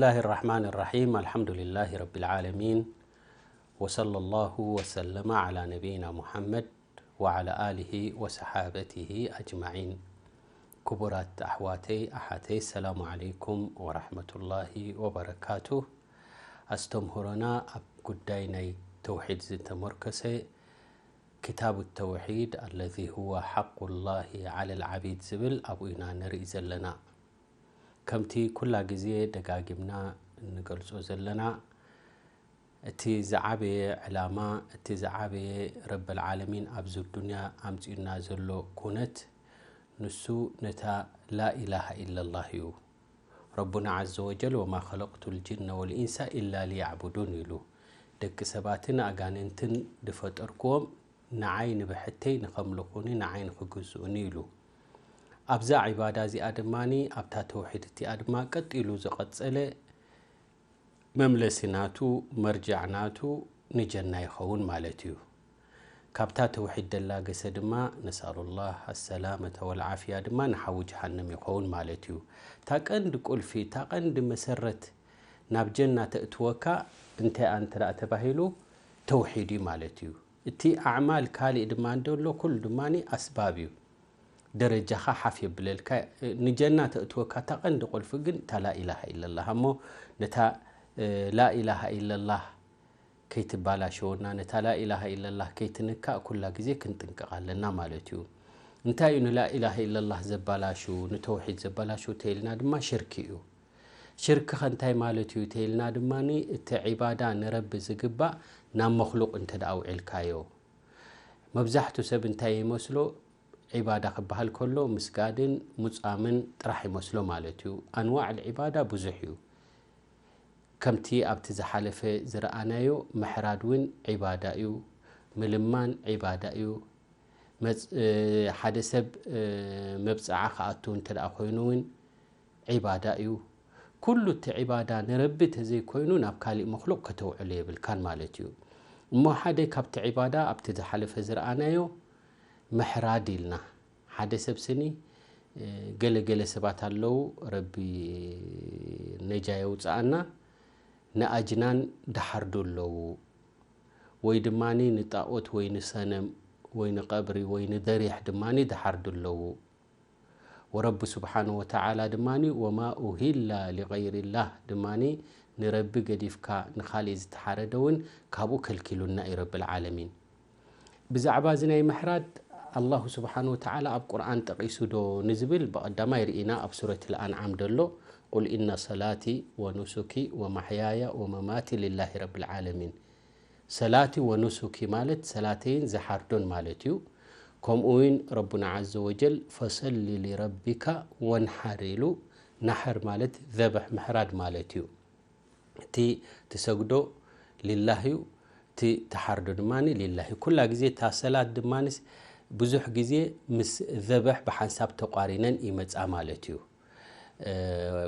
الله الرحمن الرحيم. الحمد لله رب العالمين. وصلى الله وسلم على نبينا محمد وعلى آله وصحابته أجمعين. ክቡራት ኣሕዋተይ ኣሓተይ፣ ሰላሙ ዓለይኩም ወራሕመቱላሂ ወበረካቱ። ኣስተምህሮና ኣብ ጉዳይ ናይ ተውሒድ ዝተመርኮሰ፣ ክታቡ ተውሒድ ኣለዚ ሁወ ሓቁላሂ ዓለል ዓቢድ ዝብል ኣብኡ ኢና ንርኢ ዘለና። ከምቲ ኩላ ግዜ ደጋጊምና እንገልጾ ዘለና፣ እቲ ዝዓበየ ዕላማ፣ እቲ ዝዓበየ ረበል ዓለሚን ኣብዚ ዱንያ ኣምጺኡና ዘሎ ኩነት፣ ንሱ ነታ ላኢላሃ ኢለላህ እዩ። ረቡና ዓዘ ወጀል፣ "ወማ ኸለቅቱ ልጅነ ወልኢንሳ ኢላ ሊያዕቡዱን" ኢሉ፣ ደቂ ሰባትን ኣጋንንትን ዝፈጠርክዎም ንዓይ ንብሕተይ ንኸምልኹኒ፣ ንዓይ ንኽግዝኡኒ ኢሉ። ኣብዛ ዒባዳ እዚኣ ድማ፣ ኣብታ ተውሒድ እቲኣ ድማ ቀጢሉ ዝቐጸለ መምለሲ ናቱ፣ መርጃዕ ናቱ ንጀና ይኸውን ማለት እዩ። ካብታ ተውሒድ ደላገሰ ድማ፣ ነስኣሉላህ ኣሰላመተ ወልዓፍያ፣ ድማ ንሓዊ ጀሃነም ይኸውን ማለት እዩ። እታ ቀንዲ ቁልፊ፣ እታ ቀንዲ መሰረት ናብ ጀና ተእትወካ እንታይ እያ እንተ ደኣ ተባሂሉ፣ ተውሒድ እዩ ማለት እዩ። እቲ ኣዕማል ካሊእ ድማ እንተሎ፣ ኩሉ ድማ ኣስባብ እዩ። ደረጃኻ ሓፍ የብለልካ። ንጀና ተእትወካ እታ ቀንዲ ቁልፊ ግን እታ ላኢላሃ ኢለላህ። እሞ ነታ፣ እ፣ ላኢላሃ ኢለላህ ከይትባላሸወና፣ ነታ ላኢላሃ ኢለላህ ከይትንካእ ኩላ ግዜ ክንጥንቀቕ ኣለና ማለት እዩ። እንታይ እዩ ንላኢላሃ ኢለላህ ዘባላሹ፣ ንተውሒድ ዘባላሹ ተይልና ድማ ሽርክ እዩ። ሽርክ ኸ እንታይ ማለት እዩ ተይልና ድማ፣ እቲ ዒባዳ ንረቢ ዝግባእ ናብ መኽሉቕ እንተ ደኣ ኣውዒልካዮ። መብዛሕቱ ሰብ እንታይ ይመስሎ? ዒባዳ ክበሃል ከሎ ምስጋድን ሙጻምን ጥራሕ ይመስሎ ማለት እዩ። ኣንዋዕ ዒባዳ ብዙሕ እዩ። ከምቲ ኣብቲ ዝሓለፈ ዝረኣናዮ፣ ምሕራድ እውን ዒባዳ እዩ። ምልማን ዒባዳ እዩ። መጽ-፣ እ፣ ሓደ ሰብ፣ እ፣ መብጽዓ ክኣቱ እንተ ደኣ ኮይኑ እውን ዒባዳ እዩ። ኩሉ እቲ ዒባዳ ንረቢ ተዘይኮይኑ ናብ ካሊእ መኽሉቕ ከተውዕሎ የብልካን ማለት እዩ። እሞ ሓደ ካብቲ ዒባዳ ኣብቲ ዝሓለፈ ዝረኣናዮ ምሕራድ ኢልና። ሓደ ሰብ ስኒ፣ እ፣ ገለ ገለ ሰባት ኣለዉ፣ ረቢ ነጃ የውጽኣና፣ ንኣጅናን ድሓርዱ ኣለዉ። ወይ ድማ ንጣኦት ወይ ንሰነም ወይ ንቐብሪ ወይ ንደሪሕ ድማ ድሓርዱ ኣለዉ። ወረቢ ስብሓንሁ ወተዓላ ድማ፣ "ወማ ኡሂላ ሊገይሪላህ" ድማ ንረቢ ገዲፍካ ንኻሊእ ዝተሓረደ እውን ካብኡ ከልኪሉና እዩ ረብል ዓለሚን። ብዛዕባ እዚ ናይ ምሕራድ ኣላሁ ስብሓንሁ ወተዓላ ኣብ ቁርኣን ጠቒሱ ዶ ንዝብል፣ ብቐዳማይ ርኢና ኣብ ሱረት ልኣንዓም ደሎ፣ "ቁል ኢነ ሰላቲ ወኑሱኪ ወማሕያያ ወመማቲ ሊላሂ ረብል ዓለሚን" ሰላቲ ወኑሱኪ ማለት ሰላተይን ዝሓርዶን ማለት እዩ። ከምኡ እውን ረቡና ዓዘ ወጀል፣ "ፈሰሊ ሊረቢካ ወንሓር" ኢሉ፣ ናሕር ማለት ዘብሕ ምሕራድ ማለት እዩ። እቲ ትሰግዶ ሊላህ እዩ፣ እቲ ትሓርዶ ድማ ሊላህ እዩ። ኩላ ግዜ እታ ሰላት ድማ ብዙሕ ግዜ ምስ ዘብሕ ብሓንሳብ ተቋሪነን ይመጻ ማለት እዩ። እ፣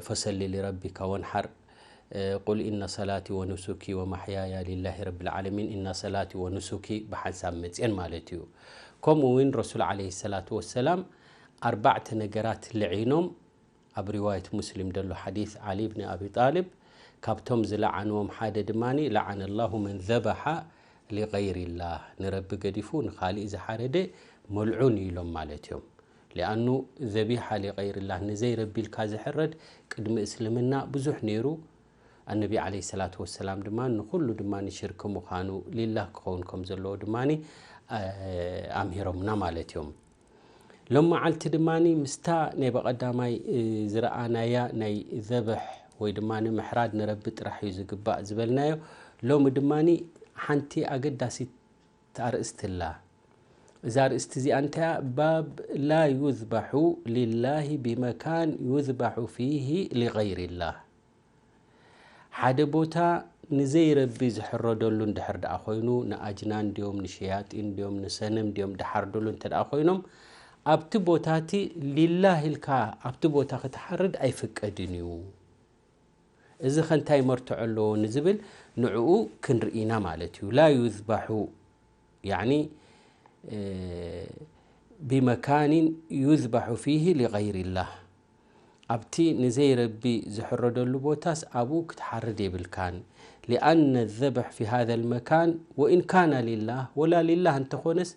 ፈሰሊ ሊረቢካ ወንሓር፣ እ፣ ቁል ኢነ ሰላቲ ወኑሱኪ ወማሕያያ ሊላሂ ረብል ዓለሚን፣ ኢነ ሰላቲ ወኑሱኪ ብሓንሳብ መጽየን ማለት እዩ። ከምኡ እውን ረሱል ዓለይሂ ሰላቱ ወሰላም ኣርባዕተ ነገራት ልዒኖም፣ ኣብ ሪዋየት ሙስሊም ደሎ ሓዲስ ዓሊ ብን ኣቢ ጣልብ፣ ካብቶም ዝለዓንዎም ሓደ ድማ፣ "ለዓነ ላሁ መን ዘበሓ ሊገይሪላህ" ንረቢ ገዲፉ ንኻሊእ ዝሓረደ መልዑን እዩ ኢሎም ማለት እዮም። ሊኣኑ ዘቢሓ ሊገይሪላህ፣ ንዘይ ረቢ ኢልካ ዝሕረድ ቅድሚ እስልምና ብዙሕ ነይሩ። ኣነቢ ዓለይሂ ሰላቱ ወሰላም ድማ ንኹሉ ድማ ንሽርክ ምዃኑ፣ ሊላህ ክኸውን ከም ዘለዎ ድማ፣ እ፣ ኣምሂሮምና ማለት እዮም። ሎም መዓልቲ ድማ ምስታ ናይ በቐዳማይ፣ እ፣ ዝረኣናያ ናይ ዘብሕ ወይ ድማ ንምሕራድ ንረቢ ጥራሕ እዩ ዝግባእ ዝበልናዮ፣ ሎሚ ድማ ሓንቲ ኣገዳሲት ኣርእስቲ ኣላ። እዛ ኣርእስቲ እዚኣ እንታይ እያ? ባብ ላ ዩዝባሑ ሊላሂ ቢመካን ዩዝባሑ ፊሂ ሊገይሪላህ። ሓደ ቦታ ንዘይረቢ ዝሕረደሉ እንድሕር ደኣ ኮይኑ፣ ንኣጅናን ድዮም፣ ንሸያጢን ድዮም፣ ንሰነም ድዮም ድሓርድሉ እንተ ደኣ ኮይኖም፣ ኣብቲ ቦታ እቲ ሊላህ ኢልካ ኣብቲ ቦታ ክትሓርድ ኣይፍቀድን እዩ። እዚ ኸ እንታይ መርትዖ ኣለዎ ንዝብል ንዕኡ ክንርኢ ኢና ማለት እዩ። ላ ዩዝባሑ፣ ያዕኒ፣ እ፣ ቢመካኒን ዩዝባሑ ፊሂ ሊገይሪላህ። ኣብቲ ንዘይረቢ ዝሕረደሉ ቦታስ ኣብኡ ክትሓርድ የብልካን። لأن الذبح في هذا المكان وإن كان لله ولا لله እንተኾነስ፣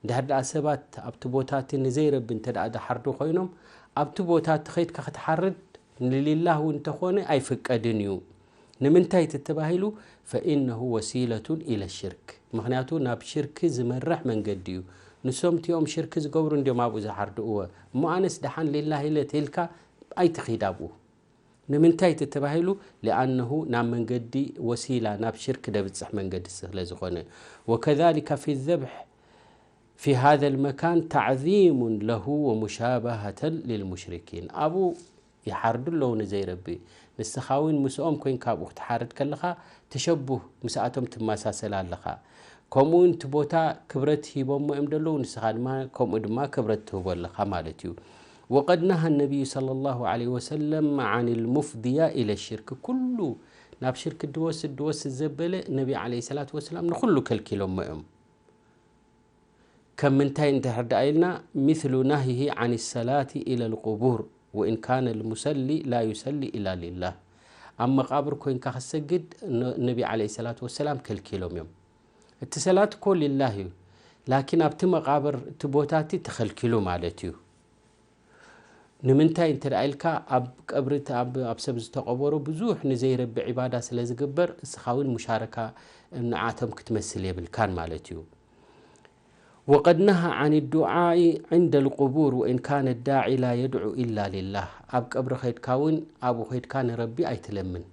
እንድሕር ደኣ ሰባት ኣብቲ ቦታ እቲ ንዘይረቢ እንተ ደኣ ዝሓርዱ ኮይኖም፣ ኣብቲ ቦታ እቲ ኸይድካ ክትሓርድ ንሊላህ እውን እንተኾነ ኣይፍቀድን እዩ። ንምንታይ ተተባሂሉ? فإنه وسيلة إلى الشرك። ምኽንያቱ ናብ ሽርክ ዝመርሕ መንገዲ እዩ። ንሶም እቲኦም ሽርክ ዝገብሩ እንዲዮም ኣብኡ ዝሓርዱ። እወ እሞ ኣነስ ደሓን ሊላህ ኢለ ተኢልካ ኣይትኺድ ኣብኡ። ንምንታይ ተተባሂሉ? لأنه ናብ መንገዲ ወሲላ ናብ ሽርክ ደብጽሕ መንገዲ ስለ ዝኾነ። وكذلك في الذبح في هذا المكان تعظيم له ومشابهة للمشركين። ኣብኡ ይሓርዱ ኣለዉ ንዘይረቢ። ንስኻ እውን ምስኦም ኮይንካ ኣብኡ ክትሓርድ ከለኻ ተሸቡህ ምስኣቶም ትመሳሰል ኣለኻ። ከምኡ እውን እቲ ቦታ ክብረት ሂቦሞ እዮም ዘለዉ፣ ንስኻ ድማ ከምኡ ድማ ክብረት ትህቦ ኣለኻ ማለት እዩ። وقد نهى النبي صلى الله عليه وسلم عن المفضية إلى الشرك። ኩሉ ናብ ሽርክ ድወስድ ድወስድ ዘበለ ነቢ ዓለይሂ ሰላቱ ወሰላም ንኹሉ ከልኪሎሞ እዮም። ከም ምንታይ እንድሕር ደኣ ኢልና፣ مثل نهيه عن الصلاة إلى القبور وإن كان المصلي لا يصلي إلا لله። ኣብ መቓብር ኮይንካ ክትሰግድ ነ-፣ ነቢ ዓለይሂ ሰላቱ ወሰላም ከልኪሎም እዮም። እቲ ሰላት እኮ ሊላህ እዩ፣ ላኪን ኣብቲ መቓብር እቲ ቦታ እቲ ተኸልኪሉ ማለት እዩ። ንምንታይ እንተ ደኣ ኢልካ፣ ኣብ ቀብሪ እቲ ኣብ፣ ኣብ ሰብ ዝተቐበሮ ብዙሕ ንዘይረቢ ዒባዳ ስለ ዝግበር፣ እስኻ እውን ሙሻረካ ንዓቶም ክትመስል የብልካን ማለት እዩ። وقد نهى عن الدعاء عند القبور وإن كان الداعي لا يدعو إلا لله። ኣብ ቀብሪ ኸይድካ እውን ኣብኡ ኸይድካ ንረቢ ኣይትለምን።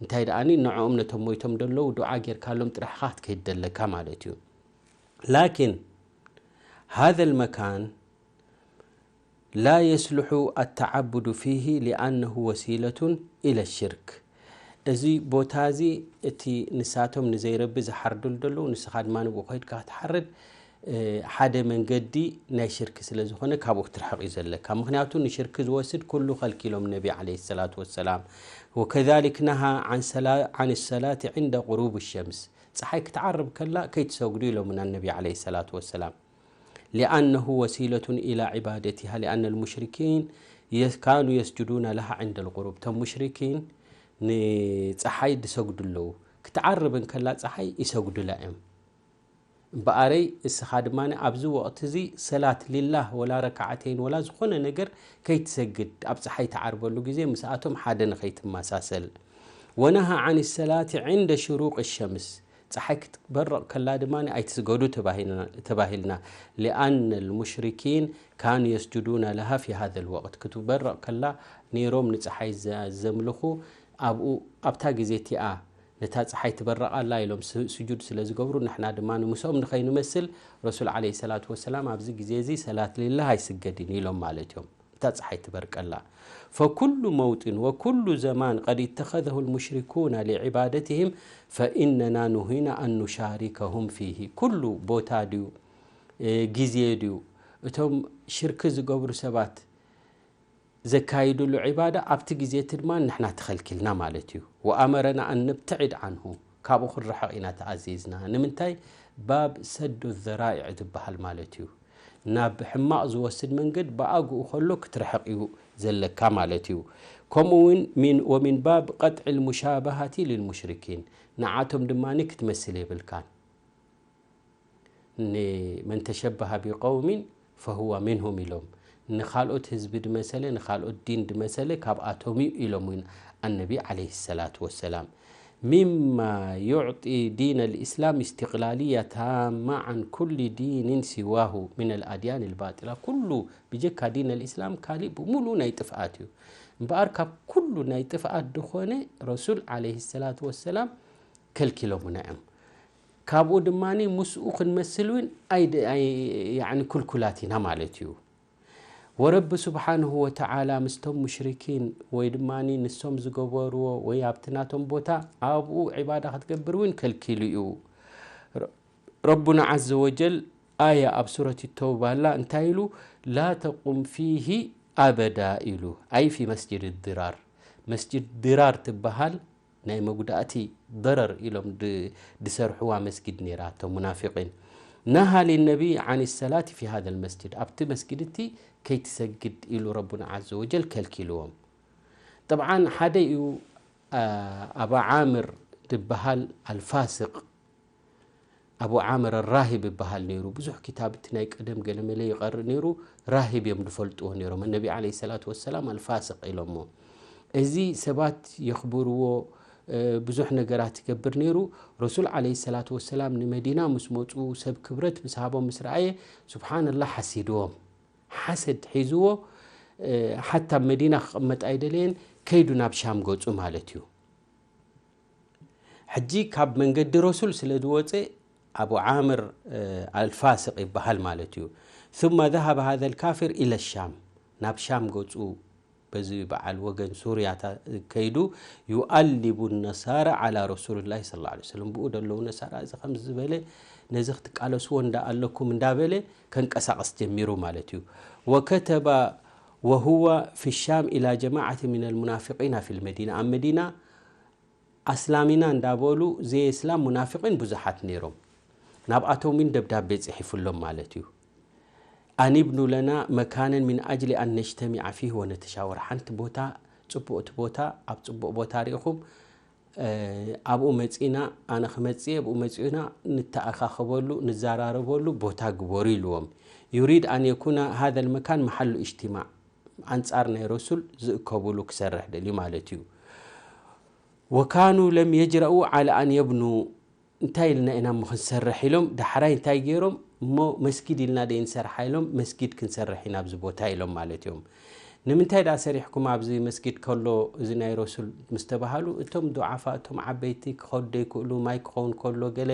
እንታይ ደኣኒ ንዕኦም ነቶም ሞይቶም ደለዉ ዱዓ ጌርካሎም ጥራሕ ኢኻ ክትከይድ ደለካ ማለት እዩ። لكن هذا المكان لا يصلح التعبد فيه لأنه وسيلة إلى الشرك። እዚ ቦታ እዚ እቲ ንሳቶም ንዘይረቢ ዝሓርዱሉ ደለዉ፣ ንስኻ ድማ ንብኡ ከይድካ ክትሓርድ፣ እ፣ ሓደ መንገዲ ናይ ሽርክ ስለ ዝኾነ ካብኡ ክትርሕቕ እዩ ዘለካ። ምኽንያቱ ንሽርክ ዝወስድ ኩሉ ከልኪሎም ነቢ ዓለይሂ ሰላቱ ወሰላም። وكذلك نهى عن صلا-، عن الصلاة عند غروب الشمس። ጸሓይ ክትዓርብ ከላ ከይትሰግዱ ኢሎምና ነቢ ዓለይሂ ሰላቱ ወሰላም። لأنه وسيلة إلى عبادتها لأن المشركين يس-، كانوا يسجدون لها عند الغروب። እቶም ሙሽሪኪን ንጸሓይ ዝሰግዱ ኣለዉ። ክትዓርብ እንከላ ጸሓይ ይሰግዱላ እዮም። እምበኣረይ እስኻ ድማ ኣብዚ ወቕቲ እዚ ሰላት ሊላህ ወላ ረካዓተይን ወላ ዝኾነ ነገር ከይትሰግድ ኣብ ጸሓይ ትዓርበሉ ግዜ ምስኣቶም ሓደ ንኸይትመሳሰል። ونهى عن الصلاة عند شروق الشمس። ጸሓይ ክትበርቕ ከላ ድማ ኣይትስገዱ ተባሂልና፣ ተባሂልና። لأن المشركين كانوا يسجدون لها في هذا الوقت። ክትበርቕ ከላ ነይሮም ንጸሓይ ዘ-፣ ዘምልኹ ኣብኡ፣ ኣብታ ግዜ እቲኣ ነታ ጸሓይ ትበርቕ ኣላ ኢሎም ስ-፣ ስጁድ ስለ ዝገብሩ፣ ንሕና ድማ ንምስኦም ንኸይንመስል ረሱል ዓለይሂ ሰላቱ ወሰላም ኣብዚ ግዜ እዚ ሰላት ሊላህ ኣይስገድን ኢሎም ማለት እዮም። እታ ጸሓይ ትበርቀላ። فكل موطن وكل زمان قد اتخذه المشركون لعبادتهم فإننا نهينا أن نشاركهم فيه። ኩሉ ቦታ ድዩ፣ እ፣ ግዜ ድዩ፣ እቶም ሽርክ ዝገብሩ ሰባት ዘካይድሉ ዒባዳ ኣብቲ ግዜ እቲ ድማ ንሕና ተኸልኪልና ማለት እዩ። وأمرنا أن نبتعد عنه። ካብኡ ክንርሕቕ ኢና ተኣዚዝና። ንምንታይ? ባብ ሰዱ ዘራኢዕ ዝበሃል ማለት እዩ። ናብ ሕማቕ ዝወስድ መንገድ ብኣግኡ ከሎ ክትርሕቕ እዩ ዘለካ ማለት እዩ። ከምኡ እውን ሚን-፣ ومن باب قطع المشابهة للمشركين። ንዓቶም ድማ ክትመስል የብልካን። ን-፣ من تشبه بقوم فهو منهم ኢሎም። ንኻልኦት ህዝቢ ድመሰለ፣ ንኻልኦት ዲን ድመሰለ ካብኣቶም እዩ ኢሎም እውን ኣነቢ ዓለይሂ ሰላቱ ወሰላም። مما يعطي دين الإسلام استقلالية تامة عن كل دين سواه من الأديان الباطلة። ኩሉ ብጀካ ዲን ኣልኢስላም ካሊእ ብምሉእ ናይ ጥፍኣት እዩ። እምበኣር ካብ ኩሉ ናይ ጥፍኣት ዝኾነ ረሱል ዓለይሂ ሰላቱ ወሰላም ከልኪሎምና እዮም። ካብኡ ድማ ምስኡ ክንመስል እውን ኣይ-፣ ኣይ-፣ ያዕኒ ክልኩላት ኢና ማለት እዩ። ወረቢ ስብሓንሁ ወተዓላ ምስቶም ሙሽሪኪን ወይ ድማ ንሶም ዝገበርዎ ወይ ኣብቲ ናቶም ቦታ ኣብኡ ዒባዳ ክትገብር እውን ከልኪሉ እዩ። ረ-፣ ረቡና ዓዘ ወጀል ኣያ ኣብ ሱረት ተውባ ኣላ። እንታይ ኢሉ? ላ ተቁም ፊሂ ኣበዳ ኢሉ። ኣይ ፊ መስጅድ ድራር። መስጅድ ድራር ትበሃል ናይ መጉዳእቲ ደረር ኢሎም ድ-፣ ድሰርሕዋ መስጊድ ነይራ እቶም ሙናፊቂን። نهى للنبي عن الصلاة في هذا المسجد، ኣብቲ መስጊድ እቲ ከይትሰግድ ኢሉ ረቡና ዓዘ ወጀል ከልኪልዎም። ጠብዓን ሓደ እዩ፣ አ፣ ኣባ ዓምር ዝበሃል ኣልፋስቕ፣ ኣቡ ዓምር ራሂብ ይበሃል ነይሩ። ብዙሕ ክታብ እቲ ናይ ቀደም ገለመለ ይቐርእ ነይሩ። ራሂብ እዮም ዝፈልጥዎ ነይሮም። ነቢ ዓለይሂ ሰላቱ ወሰላም ኣልፋስቕ ኢሎሞ። እዚ ሰባት የኽብርዎ፣ እ፣ ብዙሕ ነገራት ይገብር ነይሩ። ረሱል ዓለይሂ ሰላቱ ወሰላም ንመዲና ምስ መፁ፣ ሰብ ክብረት ምስ ሃቦም ምስ ረኣየ፣ ሱብሓነላህ፣ ሓሲድዎም። ሓሰድ ሒዝዎ፣ እ፣ ሓታ ኣብ መዲና ክቕመጥ ኣይደለየን፣ ከይዱ ናብ ሻም ገፁ ማለት እዩ። ሕጂ ካብ መንገዲ ረሱል ስለ ዝወፀ፣ ኣቡ ዓምር፣ እ፣ ኣልፋስቕ ይበሃል ማለት እዩ። ثم ذهب هذا الكافر إلى الشام، ናብ ሻም ገፁ፣ በዚ በዓል ወገን ሱርያ ታ-፣ ከይዱ፣ يؤلب النصارى على رسول الله صلى الله عليه وسلم، ብኡ ደለዉ ነሳራ እዚ ከምዚ ዝበለ፣ ነዚ ክትቃለስዎ እንዳ ኣለኩም እንዳበለ ከንቀሳቐስ ጀሚሩ ማለት እዩ። وكتب وهو في الشام إلى جماعة من المنافقين في المدينة، ኣብ መዲና ኣስላሚና እንዳበሉ ዘየስላም ሙናፊቂን ብዙሓት ነይሮም። ናብኣቶም እውን ደብዳቤ ጽሒፉሎም ማለት እዩ። أن ابنوا لنا مكانا من أجل أن نجتمع فيه ونتشاور። ሓንቲ ቦታ፣ ጽቡቕቲ ቦታ፣ ኣብ ጽቡቕ ቦታ ርኢኹም፣ እ፣ ኣብኡ መጺና፣ ኣነ ክመጽእ፣ ኣብኡ መጺኡና ንተኣኻኸበሉ፣ ንዘራረበሉ ቦታ ግበሩ ኢልዎም። يريد أن يكون هذا المكان محل اجتماع، ኣንጻር ናይ ረሱል ዝእከቡሉ ክሰርሕ ደልዩ ማለት እዩ። وكانوا لم يجرؤوا على أن يبنوا، እንታይ ኢልና ኢና እሞ ክንሰርሕ ኢሎም፣ ዳሕራይ እንታይ ገይሮም እሞ፣ መስጊድ ኢልና ደ ንሰርሓ ኢሎም፣ መስጊድ ክንሰርሕ ኢና ኣብዚ ቦታ ኢሎም ማለት እዮም። ንምንታይ ደኣ ሰሪሕኩም ኣብዚ መስጊድ ከሎ፣ እዚ ናይ ረሱል ምስ ተባሃሉ፣ እቶም ዱዓፋ፣ እቶም ዓበይቲ ክኸዱ ዘይክእሉ፣ ማይ ክኸውን ከሎ፣ ገለ፣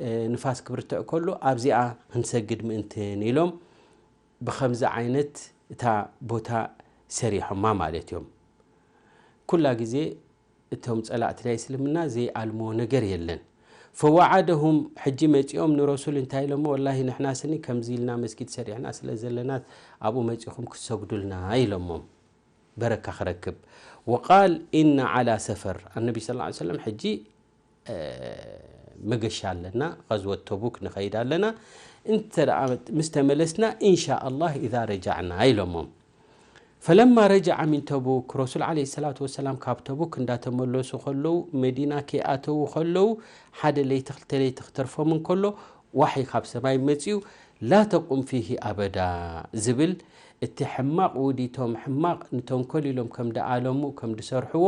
እ፣ ንፋስ ክብርትዕ ከሎ፣ ኣብዚኣ ክንሰግድ ምእንትን ኢሎም፣ ብኸምዚ ዓይነት እታ ቦታ ሰሪሖማ ማለት እዮም። ኩላ ግዜ እቶም ጸላእቲ ናይ እስልምና ዘይኣልምዎ ነገር የለን። فوعدهم، ሕጂ መጺኦም ንረሱል እንታይ ኢሎሞ? ወላሂ ንሕና ስኒ ከምዚ ኢልና መስጊድ ሰሪሕና ስለ ዘለና፣ ኣብኡ መጺኹም ክትሰግዱልና ኢሎሞም፣ በረካ ክረክብ። وقال إن على سفر، النبي صلى الله عليه وسلم ሕጂ፣ እ፣ መገሻ ኣለና፣ غزوة تبوك ንኸይድ ኣለና፣ እንተ ደኣ ምስ ተመለስና إن شاء الله إذا رجعنا ኢሎሞም። فلما رجع من تبوك، ረሱል ዓለይሂ ሰላቱ ወሰላም ካብ ተቡክ እንዳተመለሱ ከለዉ፣ መዲና ከይኣተዉ ከለዉ፣ ሓደ ለይቲ ክልተ ለይቲ ክተርፎም እንከሎ፣ ዋሕይ ካብ ሰማይ መጺኡ፣ لا تقم فيه أبدا ዝብል፣ እቲ ሕማቕ ውዲቶም፣ ሕማቕ ንተንኮል ኢሎም ከም ደኣለሙ፣ ከም ድሰርሕዎ፣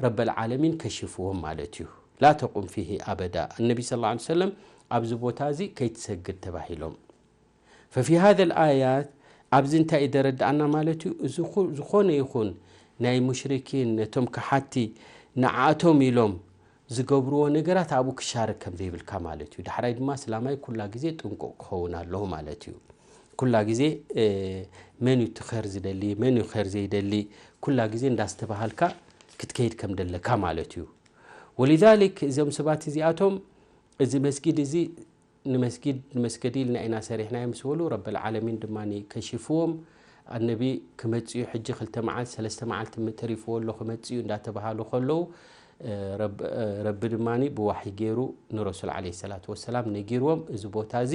ረበል ዓለሚን ከሽፍዎም ማለት እዩ። لا تقم فيه أبدا። النبي صلى الله عليه وسلم ኣብዚ ቦታ እዚ ከይትሰግድ ተባሂሎም። ففي هذا الآيات، ኣብዚ እንታይ እዩ ደረድኣና ማለት እዩ? እዚ ኩ-፣ ዝኾነ ይኹን ናይ ሙሽሪኪን፣ ነቶም ከሓቲ፣ ንዓኣቶም ኢሎም ዝገብርዎ ነገራት ኣብኡ ክሻርክ ከም ዘይብልካ ማለት እዩ። ዳሕራይ ድማ እስላማይ ኩላ ግዜ ጥንቁቕ ክኸውን ኣለዎ ማለት እዩ። ኩላ ግዜ፣ እ፣ መን እዩ እቲ ኸር ዝደሊ፣ መን እዩ ኸር ዘይደሊ፣ ኩላ ግዜ እንዳስተባሃልካ ክትከይድ ከም ደለካ ማለት እዩ። ولذلك እዞም ሰባት እዚኣቶም እዚ መስጊድ እዚ ንመስጊድ፣ ንመስገዲ ኢልና ኢና ሰሪሕናዮ ምስ በሉ፣ ረበል ዓለሚን ድማ ከሺፍዎም። ኣነቢ ክመጽኡ ሕጂ ክልተ መዓልቲ፣ ሰለስተ መዓልቲ ተሪፍዎ ኣሎ ክመጽኡ እንዳተባሃሉ ከለዉ፣ እ፣ ረብ-፣ እ፣ ረቢ ድማ ብዋሕይ ገይሩ ንረሱል ዓለይሂ ሰላቱ ወሰላም ነጊርዎም፣ እዚ ቦታ እዚ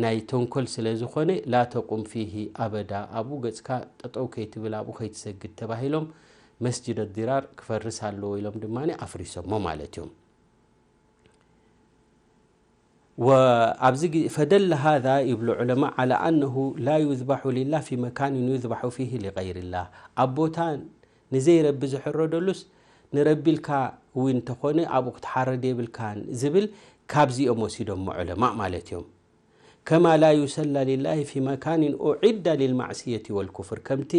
ናይ ተንኮል ስለ ዝኾነ፣ لا تقم فيه أبدا፣ ኣብኡ ገጽካ ጠጠው ከይትብል፣ ኣብኡ ከይትሰግድ ተባሂሎም፣ መስጅድ ዲራር ክፈርስ ኣለዎ ኢሎም ድማ ኣፍሪሶሞ ማለት እዮም። ወኣብዚ ግዜ፣ فدل هذا ይብሉ ዑለማ على أنه لا يذبح لله في مكان يذبح فيه لغير الله። ኣብ ቦታ ንዘይረቢ ዝሕረደሉስ ንረቢ ኢልካ እውን እንተኾነ ኣብኡ ክትሓርድ የብልካን ዝብል ካብዚኦም ወሲዶሞ ዑለማ ማለት እዮም። كما لا يصلى لله في مكان أعد للمعصية والكفر። ከምቲ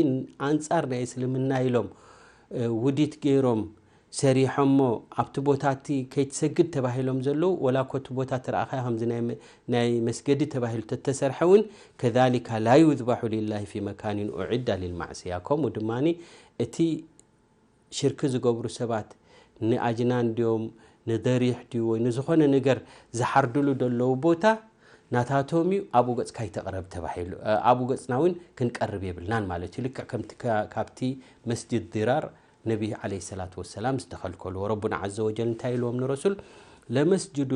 ኣንጻር ናይ እስልምና ኢሎም፣ እ፣ ውዲት ገይሮም ሰሪሖሞ ኣብቲ ቦታ እቲ ከይትሰግድ ተባሂሎም ዘለዉ፣ ወላ እኮ እቲ ቦታ ተረኣኻዮ ከምዚ ናይ መ-፣ ናይ መስገዲ ተባሂሉ ተተሰርሐ እውን፣ كذلك لا يذبح لله في مكان أعد للمعصية። ከምኡ ድማ እቲ ሽርኪ ዝገብሩ ሰባት ንኣጅናን ድዮም፣ ንደሪሕ ድዩ፣ ወይ ንዝኾነ ነገር ዝሓርድሉ ዘለዉ ቦታ ናታቶም እዩ፣ ኣብኡ ገጽካ ኣይተቕረብ ተባሂሉ። እ፣ ኣብኡ ገጽና እውን ክንቀርብ የብልናን ማለት እዩ። ልክዕ ከምቲ ካ-፣ ካብቲ መስጅድ ዲራር ነቢ ዓለይሂ ሰላቱ ወሰላም ዝተኸልከልዎ። ረቡና ዓዘ ወጀል እንታይ ኢልዎም ንረሱል? لمسجد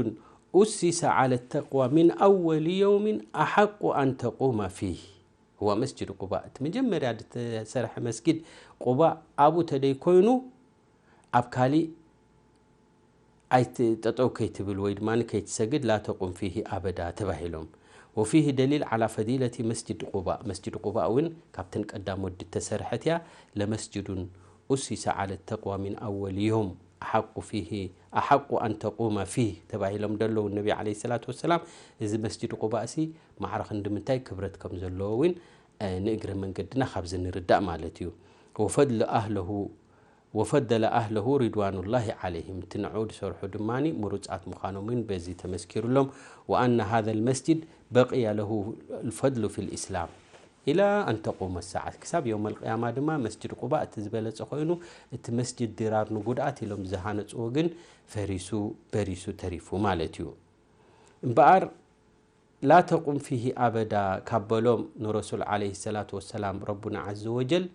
أسس على التقوى من أول يوم أحق أن تقوم فيه هو مسجد قباء። እቲ መጀመርያ ዝተሰርሐ መስጊድ ቁባእ ኣብኡ ተደይኮይኑ ኣብ ካሊእ ኣይት-፣ ጠጠው ከይትብል ወይ ድማ ከይትሰግድ لا تقم فيه أبدا ተባሂሎም። وفيه دليل على فضيلة مسجد قباء። መስጅድ ቁባእ እውን ካብተን ቀዳሞት ዝተሰርሐት እያ። لمسجد أسس على التقوى من أول يوم أحق فيه أحق أن تقوم فيه ተባሂሎም ደለዉ ነቢ ዓለይሂ ሰላቱ ወሰላም። እዚ መስጅድ ቁባእ ሲ ማዕረ ክንዲ ምንታይ ክብረት ከም ዘለዎ እውን፣ እ፣ ንእግረ መንገድና ካብዚ ንርዳእ ማለት እዩ። وفضل أهله وفضل أهله رضوان الله عليهم። እቲ ንዕኡ ዝሰርሑ ድማ ምሩጻት ምዃኖም እውን በዚ ተመስኪሩሎም። وأن هذا المسجد بقي له الفضل في الإسلام إلى أن تقوم الساعة። ክሳብ የውመል ቅያማ ድማ መስጅድ ቁባእ እቲ ዝበለጸ ኮይኑ፣ እቲ መስጅድ ዲራር ንጉድኣት ኢሎም ዝሃነጽዎ ግን ፈሪሱ፣ በሪሱ ተሪፉ ማለት እዩ። እምበኣር لا تقم فيه أبدا ካብ በሎም ንረሱል ዓለይሂ ሰላቱ ወሰላም ረቡና ዓዘ ወጀል፣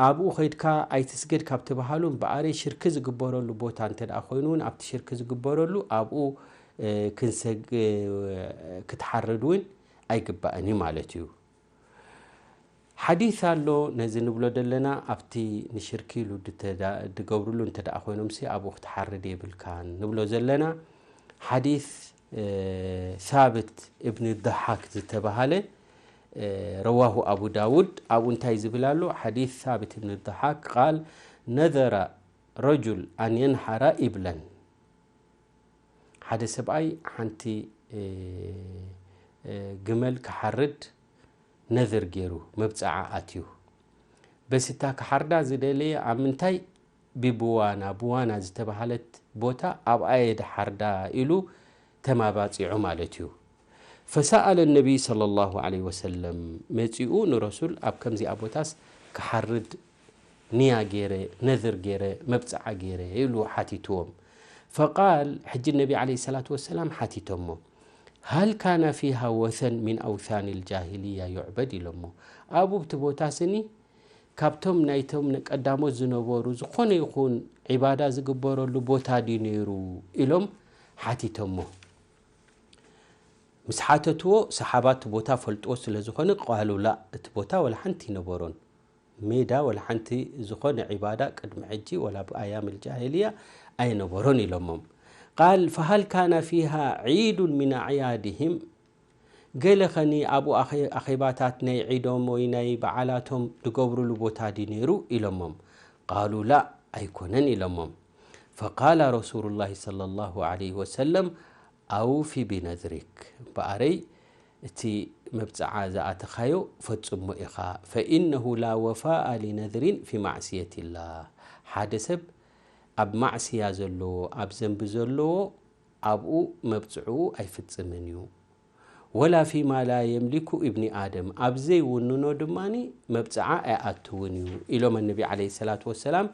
ኣብኡ ኸይድካ ኣይትስገድ ካብ ተባሃሉ፣ እምበኣር ሽርኪ ዝግበረሉ ቦታ እንተ ደኣ ኮይኑ እውን ኣብቲ ሽርኪ ዝግበረሉ ኣብኡ፣ እ፣ ክንሰግ-፣ እ፣ ክትሓርድ እውን ኣይግባእን እዩ ማለት እዩ። ሓዲስ ኣሎ ነዚ ንብሎ ዘለና፣ ኣብቲ ንሽርኪ ኢሉ ድተዳ-፣ ድገብርሉ እንተ ደኣ ኮይኖምሲ ኣብኡ ክትሓርድ የብልካን ንብሎ ዘለና። ሓዲስ፣ እ፣ ሳብት እብኒ ضሓክ ዝተባሃለ፣ እ፣ ረዋሁ ኣቡ ዳውድ፣ ኣብኡ እንታይ ዝብል ኣሎ? ሓዲስ ሳብት እብኒ ضሓክ ቃል፣ ነዘረ ረጁል ኣን የንሓራ ኢብለን። ሓደ ሰብኣይ ሓንቲ፣ እ፣ እ፣ ግመል ክሓርድ ነዝር ገይሩ፣ መብጽዓ ኣትዩ። በስታ ክሓርዳ ዝደለየ ኣብ ምንታይ? ብብዋና፣ ብዋና ዝተባህለት ቦታ ኣብኣ እየ ድሓርዳ ኢሉ ተማባጺዑ ማለት እዩ። فسأل النبي صلى الله عليه وسلم መጺኡ ንረሱል ኣብ ከምዚኣ ቦታስ ክሓርድ ንያ ገይረ፣ ነዝር ገይረ፣ መብጽዓ ገይረ ኢሉ ሓቲትዎም። فقال ሕጂ ነቢ ዓለይሂ ሰላቱ ወሰላም ሓቲቶሞ هل كان فيها وثن من أوثان الجاهلية يعبد ኢሎሞ። ኣብኡ ብቲ ቦታ ስኒ ካብቶም ናይቶም ቀዳሞት ዝነበሩ ዝኾነ ይኹን ዒባዳ ዝግበረሉ ቦታ ድዩ ነይሩ ኢሎም ሓቲቶሞ። ምስ ሓተትዎ ሰሓባ እቲ ቦታ ፈልጥዎ ስለ ዝኾነ ቃሉ ላ እቲ ቦታ ወላ ሓንቲ ይነበሮን። ሜዳ ወላ ሓንቲ ዝኾነ ዒባዳ ቅድሚ ሕጂ ወላ ብኣያም الجاهلية ኣይነበሮን ኢሎሞም። قال فهل كان فيها عيد من أعيادهم ገለ ኸኒ ኣብኡ ኣኼ-፣ ኣኼባታት ናይ ዒዶም ወይ ናይ በዓላቶም ዝገብሩሉ ቦታ ድዩ ነይሩ ኢሎሞም። قالوا لا ኣይኮነን ኢሎሞም። فقال رسول الله صلى الله عليه وسلم أوف بنذرك እምበኣረይ እቲ መብጽዓ ዝኣተኻዮ ፈጽሞ ኢኻ። فإنه لا وفاء لنذر في معصية الله ሓደ ሰብ ኣብ ማዕስያ ዘለዎ ኣብ ዘንቢ ዘለዎ ኣብኡ መብጽዕኡ ኣይፍጽምን እዩ። ولا فيما لا يملك ابن آدم ኣብ ዘይውንኖ ድማ መብጽዓ ኣይኣትውን እዩ ኢሎም ነቢ ዓለይሂ ሰላቱ ወሰላም።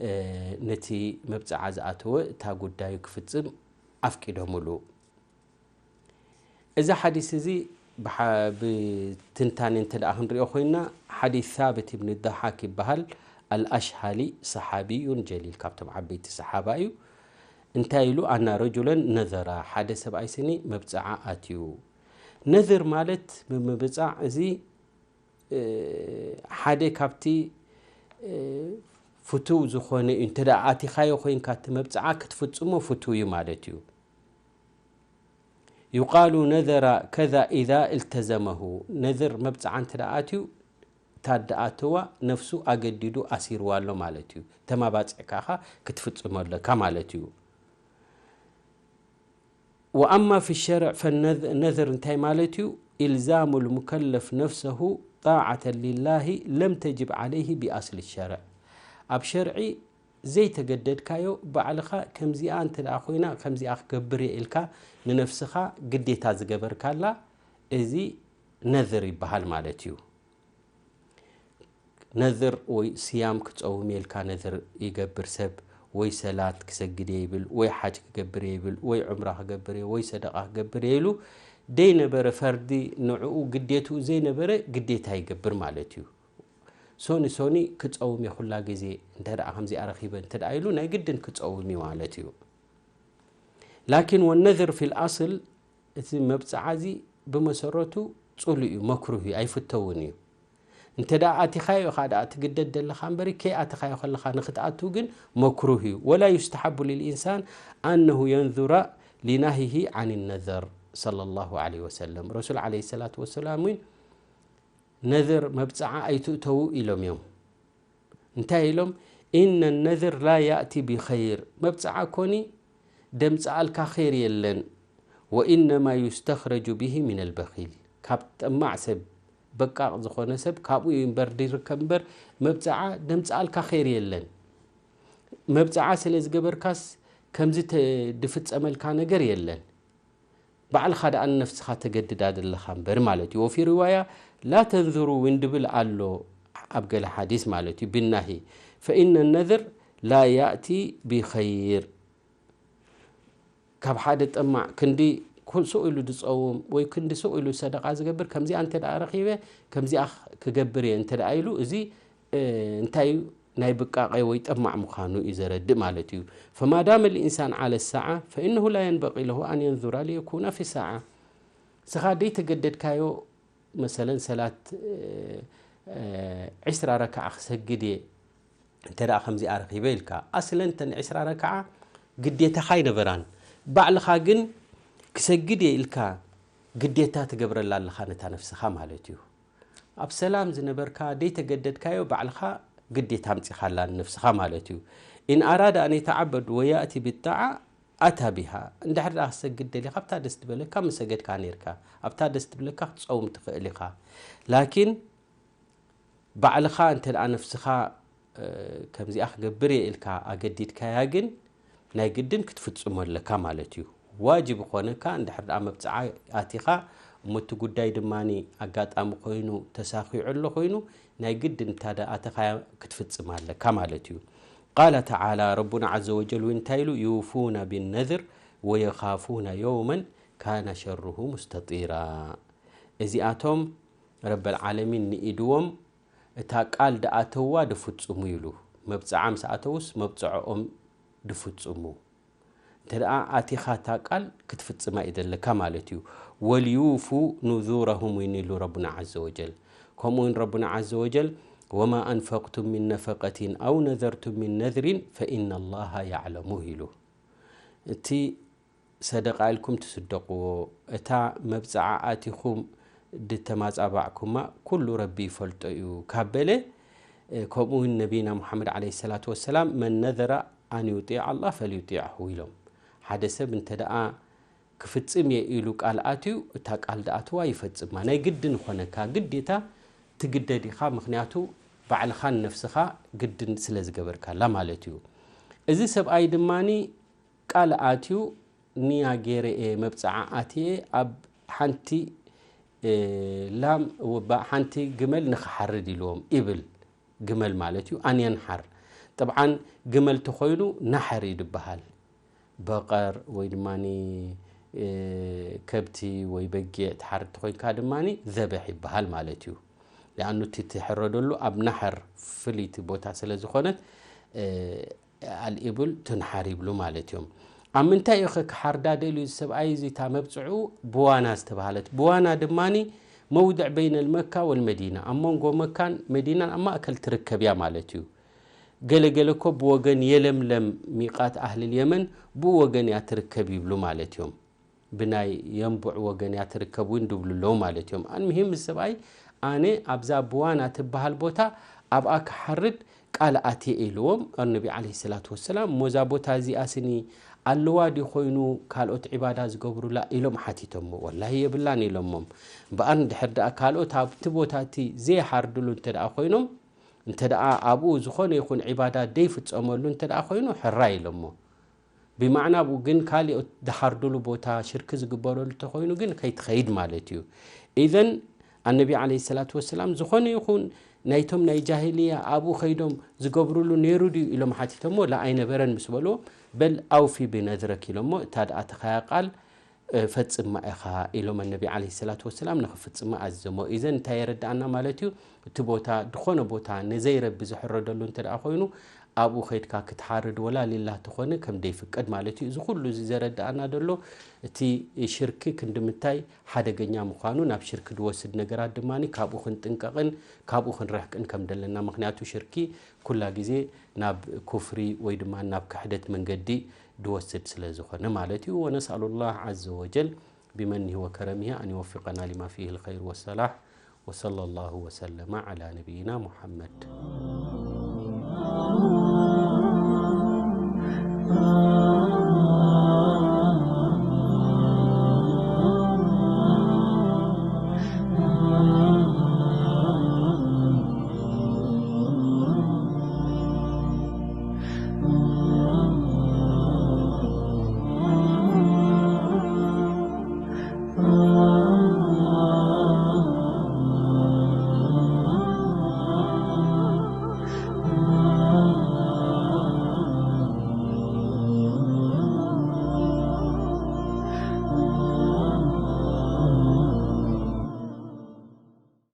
እ፣ ነቲ መብጽዓ ዝኣተወ እታ ጉዳዩ ክፍጽም ኣፍቂዶምሉ። እዚ ሓዲስ እዚ ብሓ-፣ ብትንታኔ እንተ ደኣ ክንሪኦ ኮይንና፣ ሓዲስ ሳብት ኢብን ዳሓክ ይበሃል። ኣልኣሽሃሊ ሰሓቢዩን ጀሊል፣ ካብቶም ዓበይቲ ሰሓባ እዩ። እንታይ ኢሉ? ኣና ረጁለን ነዘራ፣ ሓደ ሰብኣይ ስኒ መብጽዓ ኣትዩ። ነዝር ማለት ምምብጻዕ፣ እዚ፣ እ፣ ሓደ ካብቲ፣ እ፣ ፍቱው ዝኾነ እዩ። እንተ ደኣ ኣቲኻዮ ኮይንካ እቲ መብጽዓ ክትፍጽሞ ፍቱው እዩ ማለት እዩ። ዩቃሉ ነዘራ ከዛ ኢዛ እልተዘመሁ፣ ነዝር መብጽዓ እንተ ደኣ ኣትዩ፣ እታ ደኣተዋ ነፍሱ ኣገዲዱ ኣሲርዋ ኣሎ ማለት እዩ። ተማባጺዕካ ኢኻ ክትፍጽሞ ኣለካ ማለት እዩ። ወኣማ ፊ ሸርዕ ፈነዝ-፣ ነዝር እንታይ ማለት እዩ? ኢልዛሙ ልሙከለፍ ነፍሰሁ ጣዓተን ሊላሂ ለም ተጅብ ዓለይሂ ቢኣስሊ ሸርዕ። ኣብ ሸርዒ ዘይተገደድካዮ ባዕልኻ ከምዚኣ እንተ ደኣ ኮይና ከምዚኣ ክገብር እየ ኢልካ ንነፍስኻ ግዴታ ዝገበርካላ፣ እዚ ነዝር ይበሃል ማለት እዩ። ነዝር ወይ ስያም ክጸውም እየ ኢልካ ነዝር ይገብር ሰብ፣ ወይ ሰላት ክሰግድ እየ ይብል፣ ወይ ሓጅ ክገብር እየ ይብል፣ ወይ ዑምራ ክገብር እየ፣ ወይ ሰደቓ ክገብር እየ ኢሉ ደይነበረ ፈርዲ ንዕኡ ግዴትኡ ዘይነበረ ግዴታ ይገብር ማለት እዩ። ሶኒ ሶኒ ክጸውም እየ ኩላ ግዜ እንተ ደኣ ከምዚኣ ረኺበ እንተ ደኣ ኢሉ ናይ ግድን ክጸውም እዩ ማለት እዩ። ላኪን ወነዝር ፊል ኣስል፣ እቲ መብፅዓ እዚ ብመሰረቱ ፅሉእ እዩ፣ መክሩህ እዩ፣ ኣይፍተውን እዩ። እንተ ደኣ ኣቲኻዮ ኢኻ ደኣ ትግደድ ዘለኻ እምበሪ፣ ከይኣተኻዮ ከለኻ ንኽትኣቱ ግን መክሩህ እዩ። ወላ ዩስተሓቡ ሊልኢንሳን ኣነሁ የንዙራ ሊናሂሂ ዓን ነዘር፣ ሰለላሁ ዐለይሂ ወሰለም። ረሱል ዐለይሂ ሰላቱ ወሰላም እውን ነዝር፣ መብፅዓ ኣይትእተዉ ኢሎም እዮም። እንታይ ኢሎም? ኢነ ነዝር ላ ያእቲ ቢኸይር፣ መብፅዓ ኮኒ ደምፅኣልካ ኸይር የለን። ወኢነማ ዩስተኽረጁ ብሂ ሚነል በኺል፣ ካብ ጠማዕ ሰብ፣ በቃቕ ዝኾነ ሰብ ካብኡ እዩ እምበር ድርከብ እምበር፣ መብፅዓ ደምፅኣልካ ኸይር የለን። መብፅዓ ስለ ዝገበርካስ ከምዚ ተ-፣ ድፍፀመልካ ነገር የለን። ባዕልኻ ደኣ ንነፍስኻ ተገድዳ ዘለኻ እምበር ማለት እዩ። ወፊ ሪዋያ ላ ተንዝሩ እውን ድብል ኣሎ ኣብ ገለ ሓዲስ ማለት እዩ። ብናሂ ፈኢነ ነዝር ላ ያእቲ ቢኸይር። ካብ ሓደ ጠማዕ ክንዲ ኩ-፣ ስቕ ኢሉ ዝጸውም ወይ ክንዲ ስቕ ኢሉ ሰደቓ ዝገብር፣ ከምዚኣ እንተ ደኣ ረኺበ ከምዚኣ ክገብር እየ እንተ ደኣ ኢሉ፣ እዚ፣ እ፣ እንታይ እዩ? ናይ ብቃቐ ወይ ጠማዕ ምዃኑ እዩ ዘረድእ ማለት እዩ። ፈማ ዳመ ልኢንሳን ዓለ ሳዓ ፈኢነሁ ላ የንበቂ ለሁ ኣን የንዙራ ሊየኩነ ፊ ሳዓ። ንስኻ ደይተገደድካዮ፣ መሰለን ሰላት፣ እ፣ እ፣ ዕስራ ረክዓ ክሰግድ እየ እንተ ደኣ ከምዚኣ ረኺበ ኢልካ፣ ኣስለን እተን ዕስራ ረክዓ ግዴታኻ ኣይነበራን። ባዕልኻ ግን ክሰግድ እየ ኢልካ ግዴታ ትገብረላ ኣለኻ ነታ ነፍስኻ ማለት እዩ። ኣብ ሰላም ዝነበርካ ደይተገደድካዮ ባዕልኻ ግዴታ ኣምጺኻላ ንነፍስኻ ማለት እዩ። ኢን ኣራደ ኣን የተዓበድ ወያእቲ ብጣዓ ኣታ ቢሃ። እንድሕር ደኣ ክሰግድ ደሊኻ ኣብታ ደስ ትበለካ ምሰገድካ ነይርካ፣ ኣብታ ደስ ትብለካ ክትጸውም ትኽእል ኢኻ። ላኪን ባዕልኻ እንተ ደኣ ነፍስኻ፣ እ፣ ከምዚኣ ክገብር እየ ኢልካ ኣገዲድካያ ግን ናይ ግድን ክትፍጽሞ ኣለካ ማለት እዩ። ዋጅብ ይኾነካ እንድሕር ደኣ መብጽዓ ኣቲኻ፣ እሞ እቲ ጉዳይ ድማ ኣጋጣሚ ኮይኑ ተሳኺዑ ኣሎ ኮይኑ ናይ ግድን እታ ደኣ ኣተኻያ ክትፍጽም ኣለካ ማለት እዩ። ቃለ ተዓላ፣ ረቡና ዓዘ ወጀል እውን እንታይ ኢሉ? ዩፉነ ቢነዝር ወየኻፉነ የውመን ካነ ሸሩሁ ሙስተጢራ። እዚኣቶም ረበል ዓለሚን ንኢድዎም እታ ቃል ደኣተዋ ድፍጽሙ ኢሉ። መብጽዓ ምስ ኣተውስ መብጽዕኦም ድፍጽሙ። እንተ ደኣ ኣቲኻ እታ ቃል ክትፍጽማ እዩ ዘለካ ማለት እዩ። ወልዩፉ ኑዙረሁም እውን ኢሉ ረቡና ዓዘ ወጀል። ከምኡ እውን ረቡና ዓዘ ወጀል፣ ወማ ኣንፈቅቱም ሚን ነፈቀቲን ኣው ነዘርቱም ሚን ነዝሪን ፈኢነ ላሃ ያዕለሙ ኢሉ። እቲ ሰደቃ ኢልኩም ትስደቅዎ፣ እታ መብጽዓ ኣቲኹም ድተማጻባዕኩማ ኩሉ ረቢ ይፈልጦ እዩ ካብ በለ፣ እ፣ ከምኡ እውን ነቢና ሙሓመድ ዓለይሂ ሰላቱ ወሰላም፣ "መን ነዘረ ኣን ዩጢዕ ኣላህ ፈልዩጢዕሁ" ኢሎም። ሓደ ሰብ እንተ ደኣ ክፍጽም እየ ኢሉ ቃል ኣትዩ፣ እታ ቃል ደኣትዋ ይፈጽማ። ናይ ግድን ይኾነካ፣ ግዴታ ትግደድ ኢኻ፣ ምኽንያቱ ባዕልኻን ነፍስኻ ግድን ስለ ዝገበርካላ ማለት እዩ። እዚ ሰብኣይ ድማኒ ቃል ኣትዩ፣ "ንያ ገይረ እየ፣ መብጽዓ ኣትየ፣ ኣብ ሓንቲ፣ እ፣ ላም፣ ብ-፣ ሓንቲ ግመል ንኽሓርድ" ኢልዎም። ኢብል፣ ግመል ማለት እዩ፣ ኣን የንሓር። ጠብዓን ግመል ተኾይኑ ናሕር እዩ ድበሃል። በቐር ወይ ድማኒ፣ እ፣ ከብቲ ወይ በጊዕ ትሓርድ ተኾይንካ ድማኒ ዘበሕ ይበሃል ማለት እዩ። ሊኣኑ እቲ ትሕረደሉ ኣብ ናሕር ፍልይቲ ቦታ ስለ ዝኾነት፣ እ፣ ኣልኢብል ትንሓር ይብሉ ማለት እዮም። ኣብ ምንታይ እዩ ኸ ክሓርዳ ደልዩ እዚ ሰብኣይ እዚ? እታ መብጽዑ ብዋና ዝተባህለት፣ ብዋና ድማኒ መውድዕ በይነል መካ ወልመዲና፣ ኣብ መንጎ መካን መዲናን ኣብ ማእከል ትርከብ እያ ማለት እዩ። ገለ ገለ እኮ ብወገን የለምለም፣ ሚቃት ኣህልል የመን፣ ብኡ ወገን እያ ትርከብ ይብሉ ማለት እዮም። ብናይ የንቡዕ ወገን እያ ትርከብ እውን ድብሉ ኣለዉ ማለት እዮም። ኣልምሂም፣ እዚ ሰብኣይ፣ "ኣነ ኣብዛ ብዋና ትበሃል ቦታ ኣብኣ ክሓርድ ቃል ኣትየ" ኢልዎም ኣነቢ ዓለይሂ ሰላቱ ወሰላም። "እሞ እዛ ቦታ እዚኣ ስኒ ኣለዋ ድዩ ኮይኑ ካልኦት ዒባዳ ዝገብሩላ?" ኢሎም ሓቲቶሞ። "ወላሂ የብላን" ኢሎሞም። እምበኣር እንድሕር ደኣ ካልኦት ኣብቲ ቦታ እቲ ዘይሓርድሉ እንተ ደኣ ኮይኖም፣ እንተ ደኣ ኣብኡ ዝኾነ ይኹን ዒባዳ ደይፍጸመሉ እንተ ደኣ ኮይኑ፣ ሕራይ ኢሎሞ። ብማዕና ኣብኡ ግን ካልኦት ዝሓርዱሉ ቦታ ሽርኪ ዝግበረሉ እንተኾይኑ ግን ከይትኸይድ ማለት እዩ። ኢዘን ኣነቢ ዓለይሂ ሰላቱ ወሰላም ዝኾነ ይኹን ናይቶም ናይ ጃሂልያ ኣብኡ ኸይዶም ዝገብሩሉ ነይሩ ድዩ ኢሎም ሓቲቶሞ፣ ላ ኣይነበረን ምስ በልዎ፣ በል ኣውፊ ብነዝረክ ኢሎሞ፣ እታ ደኣ ተኻያ ቃል፣ እ፣ ፈጽማ ኢኻ ኢሎም ኣነቢ ዓለይሂ ሰላቱ ወሰላም ንኽፍጽማ ኣዘሞ። ኢዘን እንታይ የረድኣና ማለት እዩ? እቲ ቦታ ዝኾነ ቦታ ንዘይረቢ ዝሕረደሉ እንተ ደኣ ኮይኑ ኣብኡ ከይድካ ክትሓርድ ወላ ሊላ ተኾነ ከም ደይፍቀድ ማለት እዩ። እዚ ኩሉ እዚ ዘረድኣና ዘሎ እቲ ሽርኪ ክንድምታይ ሓደገኛ ምዃኑ፣ ናብ ሽርኪ ድወስድ ነገራት ድማ ካብኡ ክንጥንቀቕን ካብኡ ክንርሕቅን ከም ደለና። ምኽንያቱ ሽርኪ ኩላ ግዜ ናብ ኩፍሪ ወይ ድማ ናብ ክሕደት መንገዲ ድወስድ ስለ ዝኾነ ማለት እዩ። ونسأل الله عز وجل بمنه وكرمه أن يوفقنا لما فيه الخير والصلاح. وصلى الله وسلم على نبينا محمد.